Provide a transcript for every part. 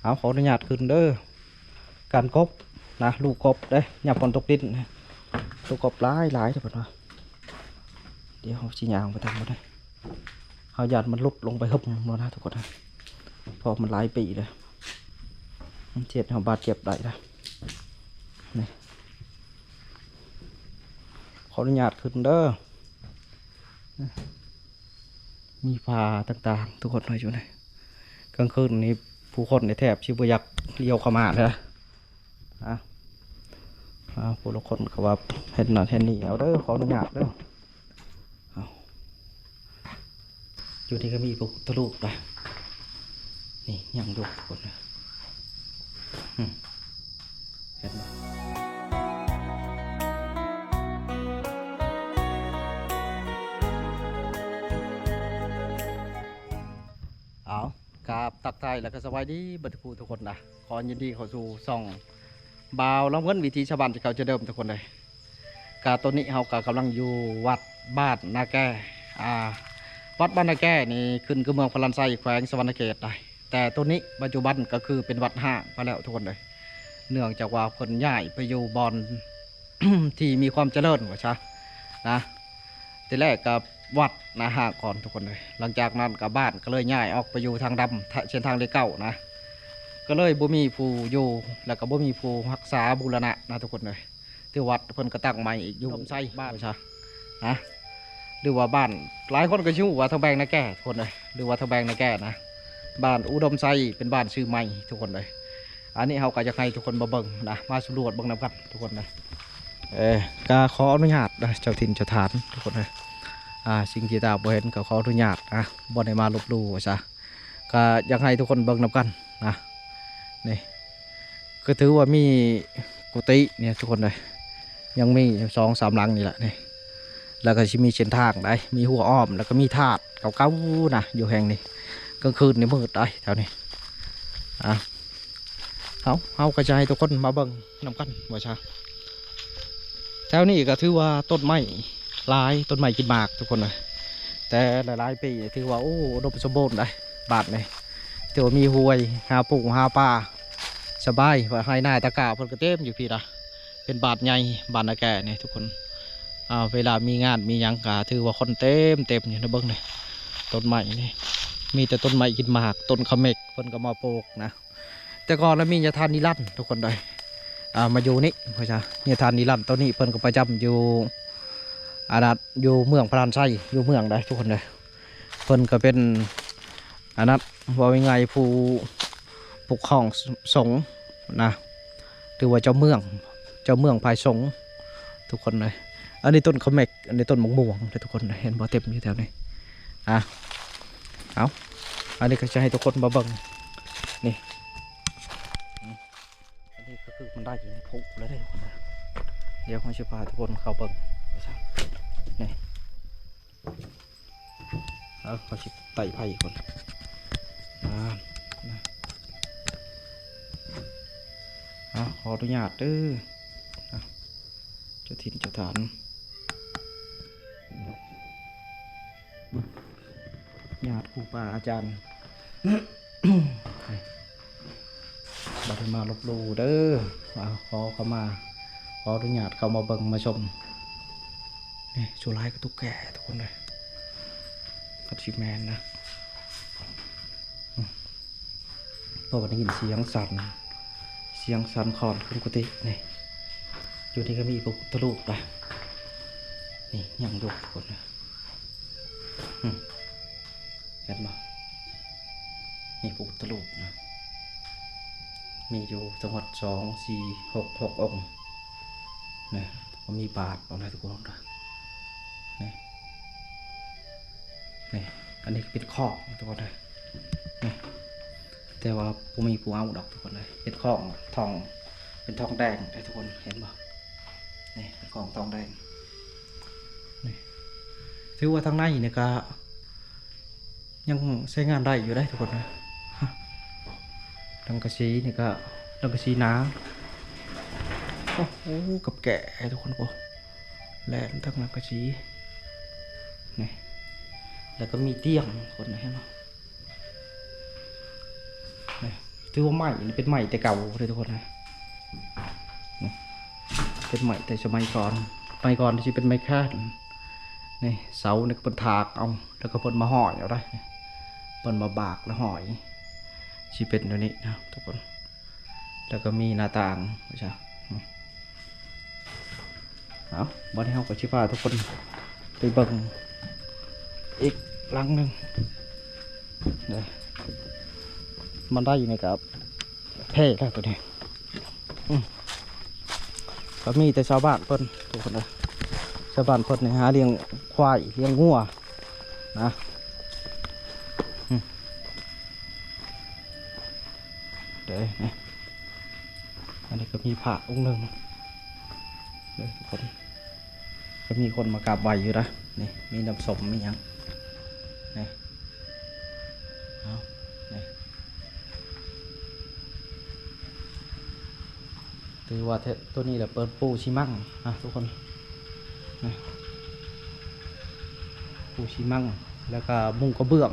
ເອົາ ຂໍອະນຸຍາດຂຶ້ນເດີ. ການກົບນະ ລູກກົບເດ້ ຍາມຝົນຕົກດິນ ລູກກົບຫຼາຍໆເດ້ເພິ່ນວ່າ. ດຽວເຮົາຊິຍ່າງໄປທາງພຸ້ນເດ້ ເຮົາຢ້ານມັນຫຼຸດລົງໄປຫຶບໂລດນະທຸກຄົນນະ ເພາະມັນຫຼາຍປີແລ້ວ ມັນເຮັດໃຫ້ເຮົາບາດເຈັບໄດ້ນະ. ນີ້ ຂໍອະນຸຍາດຂຶ້ນເດີ. ມີປ່າຕ່າງໆ ທຸກຄົນເອີຍ ຢູ່ໃນກາງຄືນນີ້ ຜູ້ຄົນນີ້ແທບຊິບໍ່ຢາກລ້ຽວເຂົ້າມາເດີ. ອ່າ ອ່າ ຜູ້ລາງຄົນກໍວ່າເຮັດນັ້ນເຮັດນີ້ ເອົາເດີ ຂໍອະນຸຍາດເດີ. ເອົາ ຢູ່ນີ້ກໍມີພະພຸດທະຮູບນະ ນີ້ຍັງຢູ່ ທຸກຄົນເອີຍ. ອືມ ເຫັນບໍ່? ເອົາ ກາບທັກທາຍ ແລ້ວກໍສະບາຍດີເບິດທຸກຜູ້ທຸກຄົນນະ. ຂໍຍິນດີເຂົ້າສູ່ຊ່ອງບ່າວລຳເງິນ ວິຖີຊາວບ້ານທີ່ເກົ່າຈະເດີມ ທຸກຄົນເອີຍ. ກະຕອນນີ້ເຮົາກະກຳລັງຢູ່ວັດບ້ານນາແກ ອ່າ ວັດບ້ານນາແກນີ້ຂຶ້ນກັບເມືອງພະລານໄຊ ແຂວງສະຫວັນນະເຂດໄດ໋. ແຕ່ໂຕນີ້ປັດຈຸບັນກໍຄືເປັນວັດຮ້າງໄປແລ້ວທຸກຄົນເອີຍ ເນື່ອງຈາກວ່າເພິ່ນຍ້າຍໄປຢູ່ບ່ອນທີ່ມີຄວາມຈະເລີນວ່າຊະນະ. ທີແລກກໍວັດນະຮ້າງກ່ອນທຸກຄົນເອີຍ ຫຼັງຈາກນັ້ນກໍບ້ານກໍເລີຍຍ້າຍອອກໄປຢູ່ທາງດຳ ເສັ້ນທາງເລກເກົ້ານະ ກໍເລີຍບໍ່ມີຜູ້ຢູ່ ແລ້ວກໍບໍ່ມີຜູ້ຮັກສາບູລະນະນະທຸກຄົນເອີຍ. ຖືວ່າເພິ່ນກໍຕັ້ງໃໝ່ອີກ ອຸດົມໄຊບ້ານຊະນະ ຫຼືວ່າບ້ານ ຫຼາຍຄົນກໍຊິຮູ້ວ່າທາງແບງນາແກທຸກຄົນເອີຍ ຫຼືວ່າທາງແບງນາແກນະ ບ້ານອຸດົມໄຊ ເປັນບ້ານຊື່ໃໝ່ທຸກຄົນເອີຍ. ອັນນີ້ເຮົາກໍຢາກໃຫ້ທຸກຄົນມາເບິ່ງນະ ມາສຳຫຼວດເບິ່ງນຳກັນທຸກຄົນເອີຍ. ເອີ ກໍຂໍອະນຸຍາດນະ ເຈົ້າຖິ່ນເຈົ້າຖານທຸກຄົນເອີຍ ອ່າ ສິ່ງທີ່ຕາບໍ່ເຫັນກໍຂໍອະນຸຍາດນະ ບໍ່ໄດ້ມາລົບຫຼູ່ວ່າຊະ. ກໍຢາກໃຫ້ທຸກຄົນເບິ່ງນຳກັນນະ ນີ້ ກໍຖືວ່າມີກຸຕິນີ້ທຸກຄົນເອີຍ ຍັງມີຢູ່ສອງສາມຫຼັງນີ້ແຫຼະນີ້ ແລ້ວກໍຊິມີເສັ້ນທາງໄດ໋ ມີຮົ້ວອ້ອມ ແລ້ວກໍມີທາດເກົ່າໆນະ ຢູ່ແຫ່ງນີ້. ກາງຄືນນີ້ມືດໄດ໋ແຖວນີ້ ອ່າ ເຮົາ ເຮົາກໍຈະໃຫ້ທຸກຄົນມາເບິ່ງນຳກັນວ່າຊະ. ແຖວນີ້ກໍຖືວ່າຕົ້ນໄມ້ຫຼາຍ ຕົ້ນໄມ້ກິນໝາກທຸກຄົນເອີຍ ແຕ່ຫຼາຍໆປີຖືວ່າ ໂອ້ ອຸດົມສົມບູນໄດ໋ ບາດນີ້ຖືວ່າມີຫ້ວຍ ຫາປູຫາປາສະບາຍ ວ່າໄຮ່ນາຕາກ້າເພິ່ນກໍເຕັມຢູ່ພີ້ນະ. ເປັນບາດໃຫຍ່ ບ້ານນາແກນີ້ທຸກຄົນ ອ່າ ເວລາມີງານມີຫຍັງກໍຖືວ່າຄົນເຕັມ ເຕັມຢູ່ນະ. ເບິ່ງນີ້ ຕົ້ນໄມ້ນີ້ ມີແຕ່ຕົ້ນໄມ້ກິນໝາກ ຕົ້ນຂະເໝັກເພິ່ນກໍມາປູກນະ. ແຕ່ກ່ອນລະມີຍາທ່ານນິລັນທຸກຄົນເອີຍ ອ່າ ມາຢູ່ນີ້ ເພາະວ່າຍາທ່ານນິລັນ ຕອນນີ້ເພິ່ນກໍປະຈຳຢູ່ ອັນນັ້ນ ຢູ່ເມືອງພະລານໄຊ ຢູ່ເມືອງໃດ໋ທຸກຄົນເອີຍ. ເພິ່ນກໍເປັນ ອັນນັ້ນ ເວົ້າງ່າຍໆ ຜູ້ປົກຄອງ ສ- ສົງນະ ຫຼືວ່າເຈົ້າເມືອງ ເຈົ້າເມືອງຝ່າຍສົງທຸກຄົນເອີຍ. ອັນນີ້ຕົ້ນຂະເໝັກ ອັນນີ້ຕົ້ນໝາກມ່ວງເດີທຸກຄົນ ເຫັນບໍ່ ເຕັມຢູ່ແຖວນີ້. ອ່າ ເອົາ ອັນນີ້ກໍຈະໃຫ້ທຸກຄົນມາເບິ່ງນີ້ ອັນນີ້ກໍຄືມັນໄດ້ຢູ່ໃນພູແລ້ວເດ້ທຸກຄົນເດີ. ດຽວຂ້ອຍຊິພາທຸກຄົນເຂົ້າເບິ່ງ ນີ້ ເອົາ ຂ້ອຍຊິໄຕ່ໄຟກ່ອນ ອ່າ ນະ ອ່າ ຂໍອະນຸຍາດເດີ ອ່າ ເຈົ້າຖິ່ນເຈົ້າຖານ ຍາດຄູບາອາຈານ ບໍ່ໄດ້ມາລົບຫຼູ່ເດີ ອ່າ ຂໍເຂົ້າມາ ຂໍອະນຸຍາດເຂົ້າມາເບິ່ງມາຊົມ. ນີ້ ສ່ວນຫຼາຍກະຕຸກແກທຸກຄົນເອີຍ ຄັນຊິແມ່ນນະ ອືມ ເພາະວ່າໄດ້ຍິນສຽງສັ່ນ ສຽງສັ່ນຄ້ອນຂຶ້ນກຸຕິນີ້. ຢູ່ນີ້ກໍມີພະພຸດທະຮູບນະ ນີ້ຍັງຢູ່ທຸກຄົນເອີຍ ອືມ ເຫັນບໍ່? ມີພະພຸດທະຮູບນະ ມີຢູ່ທັງໝົດສອງ ສີ່ ຫົກ ຫົກອົງນະ ກໍມີບາດເອົານະທຸກຄົນນະ ນີ້ ນີ້ ອັນນີ້ເປັນຄອກນະທຸກຄົນນະ ນີ້ ແຕ່ວ່າບໍ່ມີຜູ້ເອົາດອກທຸກຄົນເອີຍ ເປັນຂອງທອງ ເປັນທອງແດງເດ້ທຸກຄົນ ເຫັນບໍ່? ນີ້ເປັນຂອງທອງແດງ ນີ້ ຖືວ່າທາງໃນນີ້ກະ ຍັງໃຊ້ງານໄດ້ຢູ່ເດ້ທຸກຄົນນະ ສັງກະສີນີ້ກະ ສັງກະສີໜາ ໂອ້ໂຫ ກັບແກະໃຫ້ທຸກຄົນ ໂອ້ ແລ່ນທັງສັງກະສີ ນີ້ ແລ້ວກໍມີຕຽງທຸກຄົນ ເຫັນບໍ່? ນີ້ ຖືວ່າໄມ້ນີ້ເປັນໄມ້ແຕ່ເກົ່າເດ້ທຸກຄົນນະ ນີ້ເປັນໄມ້ແຕ່ສະໄໝກ່ອນ ສະໄໝກ່ອນຊິເປັນໄມ້ແຄນ ນີ້ເສົານີ້ກໍເພິ່ນຖາກເອົາ ແລ້ວກໍເພິ່ນມາຫ້ອຍເອົາໄດ໋ ເພິ່ນມາບາກແລ້ວຫ້ອຍ ຊິເປັນແນວນີ້ນະທຸກຄົນ ແລ້ວກໍມີໜ້າຕ່າງວ່າຊະ ເອົາ ບັດນີ້ເຮົາກໍຊິພາທຸກຄົນໄປເບິ່ງອີກຫຼັງໜຶ່ງເດີ ບັນໄດນີ້ກໍແພ້ແລ້ວໂຕນີ້ ອືມ ກໍມີແຕ່ຊາວບ້ານເພິ່ນທຸກຄົນເດີ ຊາວບ້ານເພິ່ນນີ້ຫາລ້ຽງຄວາຍລ້ຽງງົວນະ ອືມ ເດ້ ນີ້ ອັນນີ້ກໍມີພະອົງໜຶ່ງເດີທຸກຄົນ ກໍມີຄົນມາກາບໄຫວ້ຢູ່ນະ ນີ້ ມີນ້ຳສົ້ມມີຫຍັງ ນີ້ ເອົາ ນີ້ ຖືວ່າໂຕນີ້ແຫຼະເພິ່ນປູຊີມັງນະທຸກຄົນ ນີ້ ປູຊີມັງ ແລ້ວກໍມຸງກະເບື້ອງ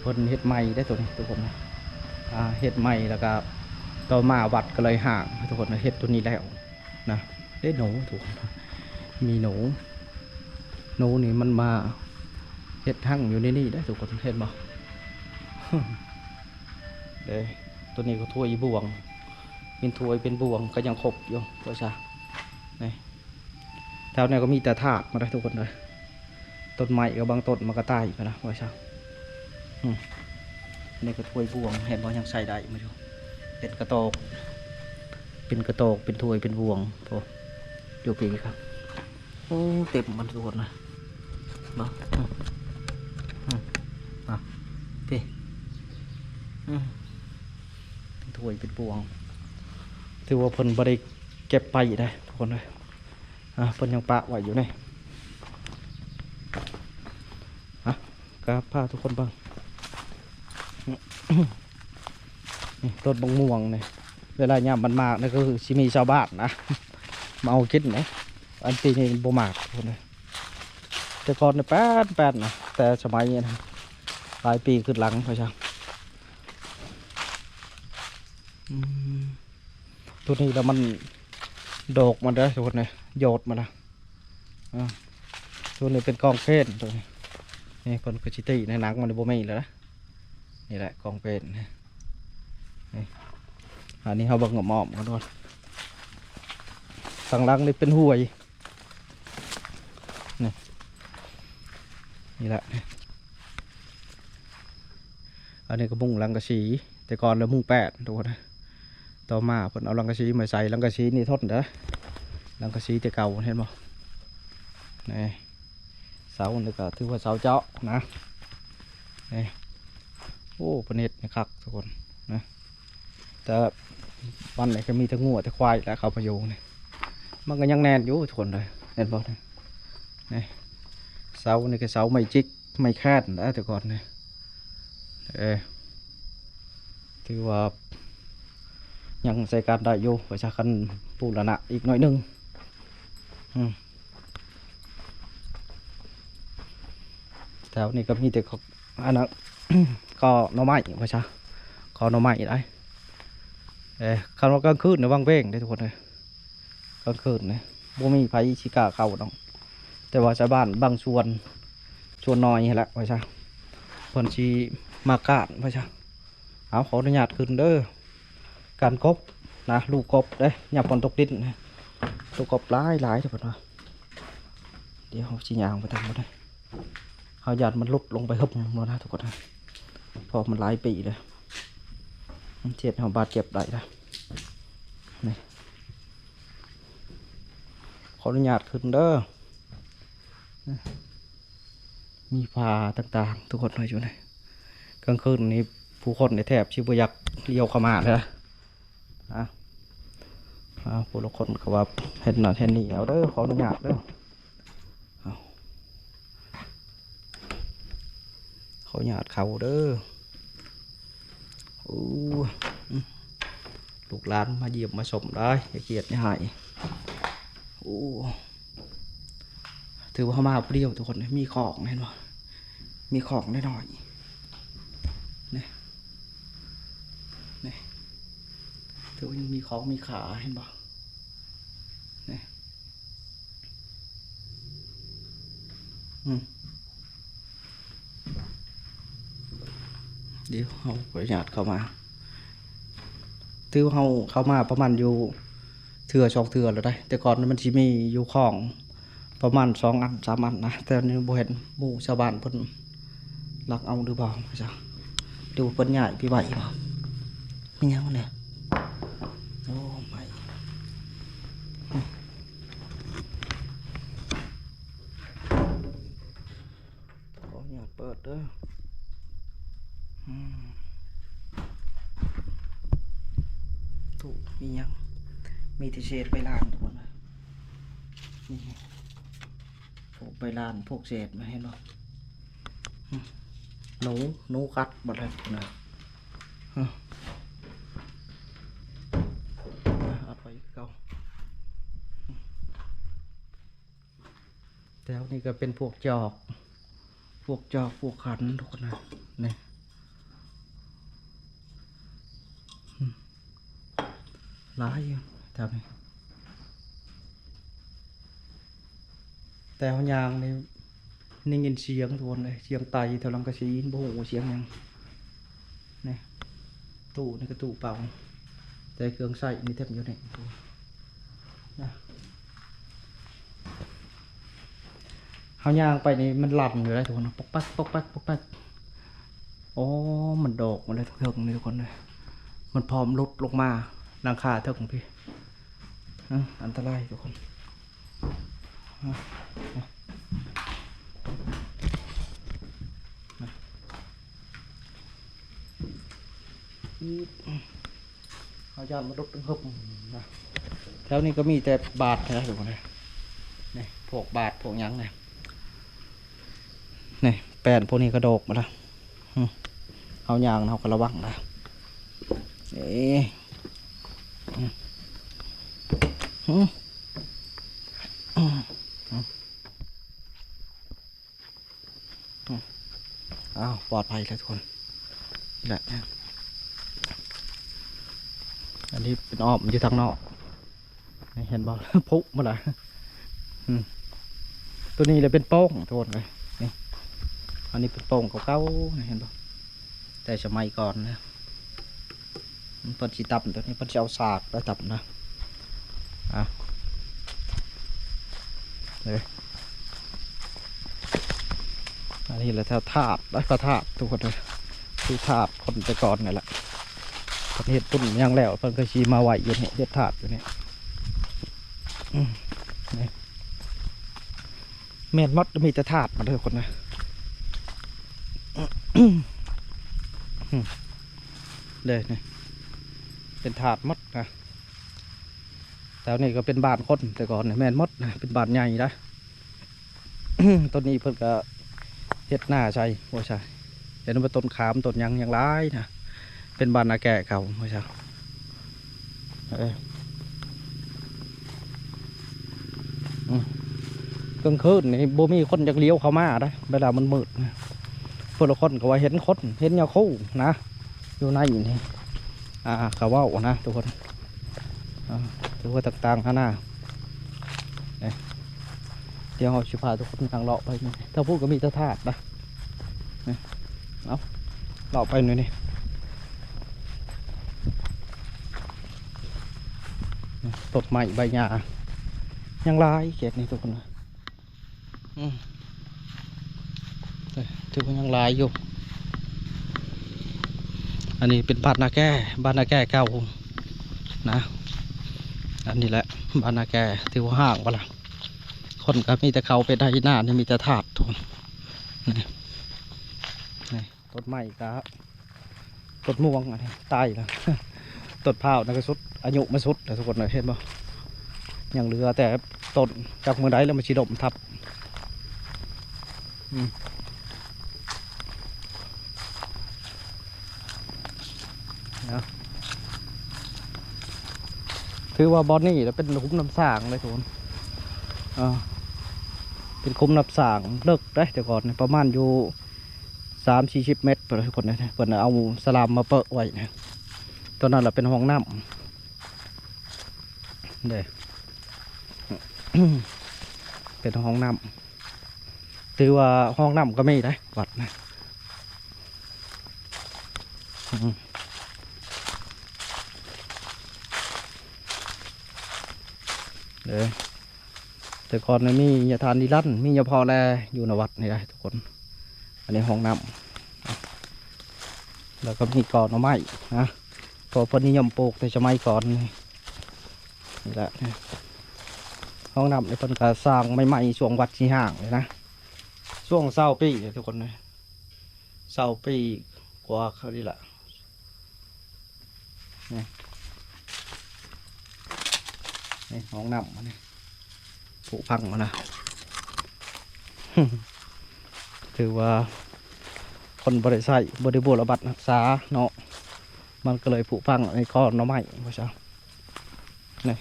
ເພິ່ນເຮັດໃໝ່ເດ້ໂຕນີ້ທຸກຄົນ ອ່າ ເຮັດໃໝ່ ແລ້ວກໍຕໍ່ມາວັດກໍເລີຍຮ້າງທຸກຄົນ ເຮັດໂຕນີ້ແລ້ວນະ ເດ້ໜູທຸກຄົນ ມີໜູ ໜູນີ້ມັນມາເຮັດຮັງຢູ່ໃນນີ້ເດ້ທຸກຄົນ ເຫັນບໍ່ ເດ້ ໂຕນີ້ກໍຖ້ວຍບວງ ເປັນຖ້ວຍເປັນບວງ ກໍຍັງຄົບຢູ່ວ່າຊະ ນີ້ ແຖວນີ້ກໍມີແຕ່ທາດມາໄດ້ທຸກຄົນເດີ ຕົ້ນໄມ້ກໍບາງຕົ້ນມັນກໍຕາຍໄປແລ້ວວ່າຊະ ອືມ ນີ້ກໍຖ້ວຍບວງ ເຫັນບໍ່ ຍັງໃຊ້ໄດ້ມາຢູ່ ເປັນກະຕອກ ເປັນກະຕອກ ເປັນຖ້ວຍ ເປັນບວງ ໂອ້ ຢູ່ປີກະ ໂອ້ ເຕັມມັນທຸກຄົນນະ ເບິ່ງ ອືມ ອືມ ອ່ະ ພີ້ ອືມ ເປັນຖ້ວຍ ເປັນບວງ ຖືວ່າເພິ່ນບໍ່ໄດ້ເກັບໄປໄດ໋ທຸກຄົນເອີຍ ອ່າ ເພິ່ນຍັງປະໄວ້ຢູ່ນີ້ ອ່ະ ກໍພາທຸກຄົນເບິ່ງ ນີ້ ຕົ້ນບັກມ່ວງນີ້ ເວລາຍາມມັນໝາກນີ້ ກໍຄືຊິມີຊາວບ້ານນະ ມາເອົາກິນເດ້ ອັນປີນີ້ບໍ່ໝາກພຸ້ນເດ້ ແຕ່ກ່ອນນີ້ແປ້ນໆນະ ແຕ່ສະໄໝນີ້ນະ ຫຼາຍປີຂຶ້ນຫຼັງວ່າຊັ້ນ ອືມ ໂຕນີ້ລະມັນ ດອກມັນເດ້ທຸກຄົນເອີຍ ຍອດມັນນະ ອ່າ ໂຕນີ້ເປັນກອງເພນ ໂຕນີ້ ນີ້ເພິ່ນກໍຊິຕີໃນໜັງມັນບໍ່ມີແລ້ວນະ ນີ້ແຫຼະກອງເພນ ນີ້ ອັນນີ້ເຮົາເບິ່ງອ້ອມໆກັນກ່ອນ ທາງຫຼັງນີ້ເປັນຫ້ວຍ ນີ້ ນີ້ແຫຼະ ອັນນີ້ກໍມຸງສັງກະສີ ແຕ່ກ່ອນລະມຸງແປ້ນທຸກຄົນ ຕໍ່ມາເພິ່ນເອົາສັງກະສີມາໃສ່ ສັງກະສີນີ້ທົນເດີ ສັງກະສີແຕ່ເກົ່າ ເຫັນບໍ່ ນີ້ ເສົານີ້ກໍຖືວ່າເສົາເຈາະນະ ນີ້ ໂອ້ ເພິ່ນເຮັດໃຫ້ຄັກທຸກຄົນນະ ແຕ່ວັນນີ້ກໍມີແຕ່ງົວແຕ່ຄວາຍແຫຼະເຂົ້າມາຢູ່ນີ້ ມັນກໍຍັງແໜ້ນຢູ່ທຸກຄົນເດີ ເຫັນບໍ່ນີ້ ນີ້ ເສົານີ້ກໍເສົາໄມ້ຈິກ ໄມ້ແຄນນະ ແຕ່ກ່ອນນີ້ ເອີ ຖືວ່າຍັງໃຊ້ການໄດ້ຢູ່ ໄວ້ຊະ ຄັນບູລະນະອີກໜ້ອຍໜຶ່ງ ອືມ ແຖວນີ້ກໍມີແຕ່ ອັນນັ້ນ ກໍໜໍ່ໄມ້ ວ່າຊະ ກໍໜໍ່ໄມ້ໄດ໋ ເອີ ຄັນວ່າກາງຄືນນີ້ວັງເວງເດ້ທຸກຄົນເອີຍ ກາງຄືນນີ້ບໍ່ມີໃຜຊິກ້າເຂົ້າດອກ ແຕ່ວ່າຊາວບ້ານບາງສ່ວນ ສ່ວນໜ້ອຍຫັ້ນແຫຼະ ວ່າຊະ ເພິ່ນຊິມາກ້ານ ວ່າຊະ ເອົາ ຂໍອະນຸຍາດຂຶ້ນເດີ ການກົບນະ ລູກກົບເດ້ ຍາມຝົນຕົກດິນ ລູກກົບຫຼາຍໆເດ້ເພິ່ນວ່າ ດຽວເຮົາຊິຍ່າງໄປທາງພຸ້ນເດ້ ເຮົາຢ້ານມັນຫຼຸດລົງໄປຫຶບໂລດນະທຸກຄົນນະ ເພາະມັນຫຼາຍປີແລ້ວ ມັນຊິເຮັດໃຫ້ເຮົາບາດເຈັບໄດ້ນະ ນີ້ ຂໍອະນຸຍາດຂຶ້ນເດີ ມີຜ້າຕ່າງໆ ທຸກຄົນເອີຍ ຢູ່ໃນກາງຄືນນີ້ ຜູ້ຄົນນີ້ແທບຊິບໍ່ຢາກລ້ຽວເຂົ້າມາເລີຍ ອ່ະ ອ່າ ຜູ້ລາງຄົນກໍວ່າເຮັດນັ້ນເຮັດນີ້ ເອົາເດີ ຂໍອະນຸຍາດເດີ ເອົາ ຂໍອະນຸຍາດເຂົ້າເດີ ໂອ້ ລູກຫຼານມາຢ້ຽມມາຊົມໄດ໋ ຢ່າກຽດຢ່າຮ້າຍ ໂອ້ ຖືວ່າເຮົາມາຜູ້ດຽວທຸກຄົນ ມີຂອງ ເຫັນບໍ່ ມີຂອງນ້ອຍໆ ນີ້ ນີ້ ຖືວ່າຍັງມີຂອງມີຄ່າ ເຫັນບໍ່? ນີ້ ອືມ ດຽວເຮົາຂໍອະນຸຍາດເຂົ້າມາ. ຖືວ່າເຮົາເຂົ້າມາປະມານຢູ່ເທື່ອສອງເທື່ອແລ້ວໄດ໋. ແຕ່ກ່ອນມັນຊິມີຢູ່ຂອງປະມານສອງອັນສາມອັນນະ, ແຕ່ນີ້ບໍ່ເຫັນ. ໝູ່ຊາວບ້ານເພິ່ນລັກເອົາຫຼືບໍ່ ຫາ ຫຼືວ່າເພິ່ນຍ້າຍໄປໄວ້ບໍ່? ມີຫຍັງແດ່? ໂອ້ ໄມ້. ຂໍອະນຸຍາດເປີດເດີ. ອືມ ຕູ້ມີຫຍັງ? ມີແຕ່ເສດໃບລານ ທຸກຄົນເອີຍ. ນີ້ ພວກໃບລານ ພວກເສດ ມາເຫັນບໍ່? ອືມ ໜູ ໜູກັດໝົດແລ້ວນະ. ອືມ ອັດໄວ້ຄືເກົ່າ. ແຖວນີ້ກໍເປັນພວກຈອກ ພວກຈອກ ພວກຂັນ ທຸກຄົນນະ. ນີ້ ອືມ ຫຼາຍຢູ່ແຖວນີ້. ແຕ່ເຮົາຍ່າງນີ້ ໄດ້ຍິນສຽງ ທຸກຄົນເອີຍ, ສຽງໄຕແຖວຫຼັງກະສີ, ບໍ່ຮູ້ວ່າສຽງຫຍັງ. ນີ້ ຕູ້ນີ້ກໍຕູ້ເປົ່າ ແຕ່ເຄື່ອງໃຊ້ມີເຕັມຢູ່ນີ້ນະ. ເຮົາຍ່າງໄປນີ້ມັນລັ່ນຢູ່ໄດ໋ ທຸກຄົນ, ປອກແປັກ ປອກແປັກ ປອກແປັກ. ໂອ້ ມັນດອກມາແລ້ວເທິງນີ້ ທຸກຄົນເອີຍ, ມັນພ້ອມຫຼຸດລົງມາຫຼັງຄາເທິງພີ້. ເອີ ອັນຕະລາຍ ທຸກຄົນ. ເຮົາຢ້ານມັນຫຼຸດເຖິງເຫິບນະ. ແຖວນີ້ກໍມີແຕ່ບາດເທົ່ານັ້ນ ທຸກຄົນເອີຍ. ນີ້ ພວກບາດ ພວກຫຍັງນີ້ ນີ້ ແປ້ນພວກນີ້ກະດອກໝົດລະ. ເຮົາຍ່າງເຮົາກໍລະວັງນະ. ເອີ ອ້າວ ປອດໄພແລ້ວທຸກຄົນ. ນີ້ແຫຼະ ອັນນີ້ເປັນອ້ອມຢູ່ທາງນອກ. ນີ້ເຫັນບໍ່? ພຸໝົດລະ. ອືມ ໂຕນີ້ລະເປັນໂປ່ງ ທຸກຄົນເອີຍ. ນີ້ ອັນນີ້ເປັນໂປ່ງເກົ່າໆນະ ເຫັນບໍ່? ແຕ່ສະໄໝກ່ອນນະ. ເພິ່ນຊິຕຳໂຕນີ້ ເພິ່ນຊິເອົາສາກໄດ້ຕຳນະ. ອ່ະ ເດ້ ອັນນີ້ລະແຖວທາດ ໄດ້ພະທາດ ທຸກຄົນເອີຍ. ຄືທາດຄົນແຕ່ກ່ອນນີ້ແຫຼະ ເພິ່ນເຮັດບຸນຫຍັງແລ້ວ ເພິ່ນກໍຊິມາໄວ້ຢູ່ນີ້ ເຮັດທາດຢູ່ນີ້. ອືມ ນີ້ ແມ່ນໝົດ ມີແຕ່ທາດໝົດເດີ ຄົນນະ. ເດ້ ນີ້ ເປັນທາດໝົດນະ. ແຖວນີ້ກໍເປັນບ້ານຄົນ ແຕ່ກ່ອນນີ້ແມ່ນໝົດນະ ເປັນບ້ານໃຫຍ່ນະ. ຕອນນີ້ເພິ່ນກໍເຮັດນາໃສ່ ວ່າຊະ. ເຫັນວ່າຕົ້ນຂາມຕົ້ນຫຍັງຍັງຫຼາຍນະ ເປັນບ້ານນາແກ່ເກົ່າ ວ່າຊະ. ເອີ ອືມ ກາງຄືນນີ້ບໍ່ມີຄົນຈັກຫຼຽວເຂົ້າມາໄດ໋ ເວລາມັນມືດນະ. ຜູ້ລາງຄົນກໍວ່າເຫັນຄົນ ເຫັນຍາຄູນະ ຢູ່ໃນນີ້ ອ່າ ເຂົາເວົ້ານະ ທຸກຄົນ. ອ່າ ຖືວ່າຕ່າງໆນານາ. ເອີ ດຽວເຮົາຊິພາທຸກຄົນຍ່າງເລາະໄປນີ້ ທາງພຸ້ນກໍມີແຕ່ທາດນະ. ນີ້ ເອົາ ເລາະໄປໜ້ອຍນີ້ ຕົ້ນໄມ້ໃບຫຍ້າຍັງຫຼາຍເຂດນີ້ ທຸກຄົນ. ອືມ ຖືວ່າຍັງຫຼາຍຢູ່. ອັນນີ້ເປັນບ້ານນາແກ່ ບ້ານນາແກ່ເກົ່ານະ. ອັນນີ້ແຫຼະບ້ານນາແກ່ ຖືວ່າຮ້າງບໍ່ລະ. ຄົນກໍມີແຕ່ເຂົ້າໄປໄຖນາ ນີ້ມີແຕ່ທາດ. ນີ້ ນີ້ ຕົ້ນໄມ້ກະ ຕົ້ນມ່ວງອັນນີ້ຕາຍແລ້ວ. ຕົ້ນພ້າວນັ້ນກໍສຸດ ອາຍຸມັນສຸດແລ້ວ ທຸກຄົນເອີຍ ເຫັນບໍ່? ຍັງເຫຼືອແຕ່ຕົ້ນ ຈັກມື້ໃດແລ້ວມັນຊິລົ້ມທັບ. ອືມ ນະ ຖືວ່າບ່ອນນີ້ລະເປັນຂຸມນ້ຳສ້າງເລີຍ ທຸກຄົນ. ເອີ ເປັນຂຸມນ້ຳສ້າງເລິກເດ້ ແຕ່ກ່ອນປະມານຢູ່ ສາມສີ່ສິບເມັດພຸ້ນນະ ທຸກຄົນເອີຍ. ເພິ່ນເອົາສະລາມມາເປິະໄວ້ນະ. ຕອນນັ້ນລະເປັນຫ້ອງນ້ຳ ເດ້ ເປັນຫ້ອງນ້ຳ ຖືວ່າຫ້ອງນ້ຳກໍມີໄດ໋ວັດນະ ອືມ ເດ້ ແຕ່ກ່ອນນີ້ມີຍາທ່ານນິລັນ ມີຍາພໍ່ແລຢູ່ໃນວັດນີ້ໄດ໋ທຸກຄົນ. ອັນນີ້ຫ້ອງນ້ຳ ແລ້ວກໍມີກໍໜໍ່ໄມ້ນະ ເພາະເພິ່ນນິຍົມປູກແຕ່ສະໄໝກ່ອນນີ້ ນີ້ແຫຼະ ຫ້ອງນ້ຳນີ້ເພິ່ນກໍສ້າງໃໝ່ໆ ຊ່ວງວັດຊິຮ້າງນີ້ນະ ຊ່ວງຊາວປີທຸກຄົນເອີຍ ຊາວປີກວ່າເຂົານີ້ລະ ນີ້ ນີ້ຫ້ອງນ້ຳອັນນີ້ ຜຸພັງຫັ້ນນະ ຖືວ່າເພິ່ນບໍ່ໄດ້ໃຊ້ ບໍ່ໄດ້ບູລະບັດຮັກສາເນາະ ມັນກໍເລີຍຜຸພັງ ອັນນີ້ກໍໜໍ່ໄມ້ວ່າຊະ ນີ້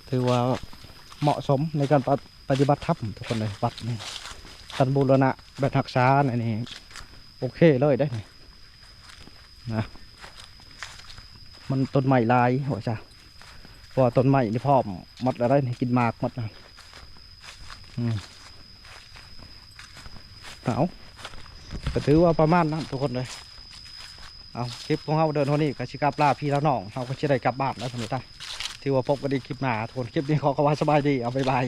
ຖືວ່າເໝາະສົມໃນການປະ ປະຕິບັດທຳທຸກຄົນເອີຍ ວັດນີ້ ຄັນບູລະນະແບບຮັກສານີ້ ໂອເຄເລີຍເດ້ນີ້ນະ ມັນຕົ້ນໄມ້ຫຼາຍວ່າຊະ ເພາະວ່າຕົ້ນໄມ້ນີ້ພ້ອມໝົດແລ້ວໄດ໋ນີ້ ກິນໝາກໝົດແລ້ວ ອືມ ເອົາ ກໍຖືວ່າປະມານນັ້ນທຸກຄົນເອີຍ. ເອົາ ຄລິບຂອງເຮົາເດີນເທົ່ານີ້ກໍຊິກັບລາພີ່ລານ້ອງ ເຮົາກໍຊິໄດ້ກັບບ້ານແລ້ວ ສຳລັບ ຖືວ່າພົບກັນອີກຄລິບໜ້າທຸກຄົນ ຄລິບນີ້ຂໍຄຳວ່າສະບາຍດີ ເອົາ ບາຍບາຍ.